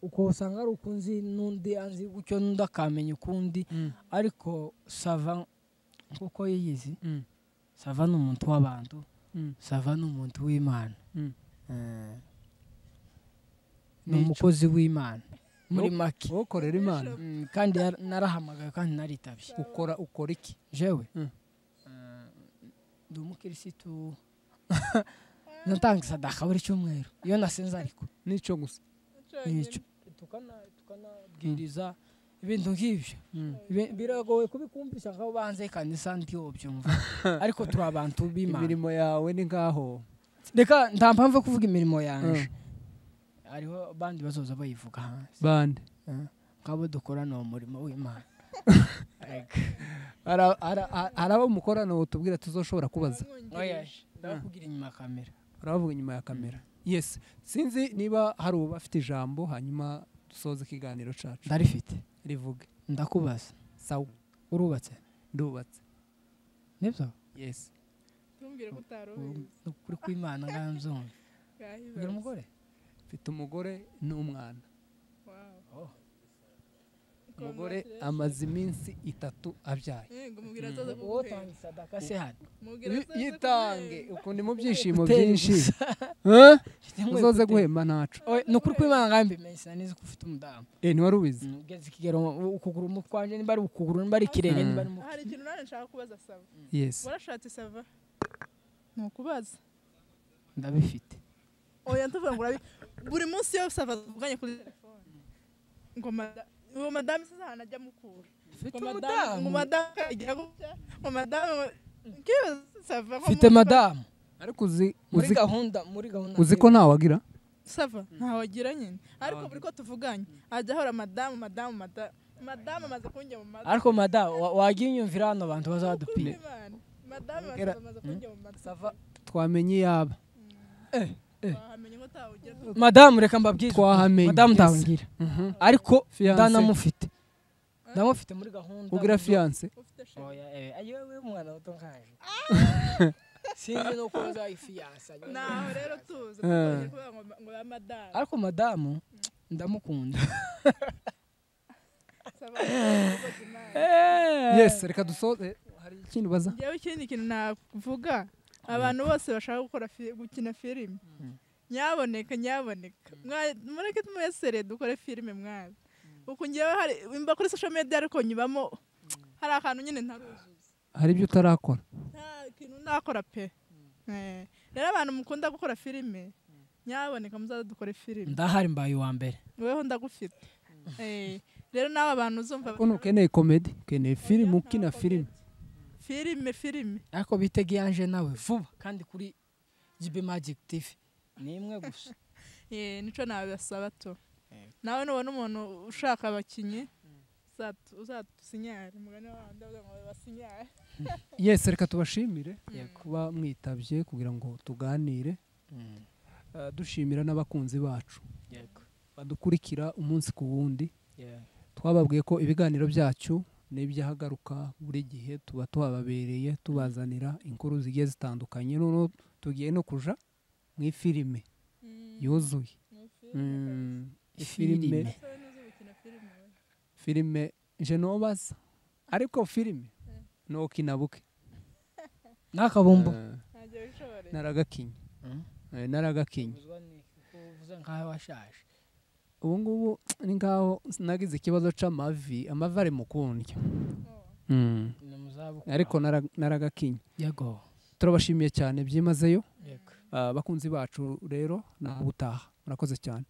Uko usanga ari ukunzi n'undi anzi gutyo n'undi akamenya ukundi, ariko Sava nkuko yiyizi, Sava ni umuntu w'abantu, Sava ni umuntu w'Imana. Ni umukozi w'Imana muri make. Ukorera Imana. Kandi narahamagaye kandi naritabye. Ukora iki? Jewe. Ndi umukirisitu. Natanga sadaka buri cyumweru iyo nasenze ariko nico gusa nico tukanabwiriza ibintu nk'ibyo. Biragoye kubikumvisha nkaho banze kanisa ntiyo byumva, ariko turi abantu b'Imana. Imirimo yawe ni nkaho reka nta mpamvu kuvuga imirimo yanje, hariho bandi bazoza bayivuga hanze bande nk'abo dukorana uwo murimo w'Imana. Hari abo mukorana utubwira tuzoshobora kubaza? Ndakugira inyuma ya kamera. Uravuga inyuma ya kamera. Yes, sinzi niba hari uba afite ijambo hanyuma dusoze ikiganiro cacu. Ndarifite. Rivuge. Ndakubaza. Sawa. Urubatse? Ndubatse. Nibyo? Yes. Tumbwire ko utarubizi. Kuri kw'Imana nganzumva. Ugira umugore? Mfite umugore n'umwana. Wow. Umugore amaze iminsi 3 abyaye. Yego, mubwira azaza kuguhemba. Sadaka se hano. Yitange ukundi mu byishimo byinshi. Uzoze guhemba ntaco. Nukuri kw'Imana ngambi menshi nanizi ko ufite umudamu. Ntiwari ubizi. Ugeze ikigero ukuguru mu kwanje nimba ari ukuguru nimba ari ikirenge nimba ari mu. Hari ikintu nane nshaka kubaza Sava. Yes. Warashatse Sava? Nukubaza. Ndabifite. Oya ntuvuga ngo urabi buri munsi yo Sava tuvuganye kuri telefone. Ngo uwo madamu sasa anajya mukura. Mfite umudamu. Ngo madamu agira gutya. Ngo madamu kiyo Sava. Mfite madamu. Ariko uzi muri gahunda uzi ko ntawe agira? Sava ntawe agira nyine. Ariko buri ko tuvuganye ajya ahora madamu madamu madamu madamu amaze kunjya mu matwi. Ariko madamu wagiye unyumvira hano abantu bazadupima. Madamu amaze kunjya mu matwi. Sava twamenye yaba. Madamu reka mbabwire. Twahamenye. Madamu ndabwira. Ariko ndanamufite. Ndamufite muri gahunda. Ugira fiance? Oya, ayo mwana muto nkaje. Sinzi no kuza ifiance. Naho rero tuze kuvuga ngo ba madamu. Ariko madamu ndamukunda. Yes, reka dusoze. Hari ikindi baza? Njyewe ikindi kintu navuga, abantu bose bashaka gukora gukina filime. Nyaboneka nyaboneka. Mureke tumwesere dukore filime mwana. Uko ngiye hari imba kuri social media ariko nyibamo hari akantu nyine ntaruzuza. Hari ibyo utarakora? Nta kintu ndakora pe. Rero abantu mukunda gukora filime nyaboneka muzaze dukore filime. Ndahari mbaye uwa mbere. Weho ndagufite. Rero nawe abantu uzumva ko ukeneye comedy, ukeneye filime, ukina filime. Filime. Ariko bitege yanje nawe vuba kandi kuri GB Magic TV. Ni imwe gusa. Nico nabasaba to. Nawe nubona umuntu ushaka abakinyi uzatusinyare mugani wabandi ngo basinyare. Yes, reka tubashimire kuba mwitabye kugira ngo tuganire. Dushimira n'abakunzi bacu badukurikira umunsi ku wundi. Twababwiye ko ibiganiro byacu n'ibyahagaruka buri gihe tuba tubabereye tubazanira inkuru zigiye zitandukanye. Noneho tugiye no kuja mu ifilime yuzuye. Filime je nobaza ariko filime no kinabuke nakabumbu naragakinye. Naragakinye ubu ngubu ni ngaho nagize ikibazo c'amavi, amavi ari mu kundya. Ariko naragakinye. Yego, turabashimiye cyane byimazeyo. Bakunzi bacu rero na ubutaha murakoze cyane.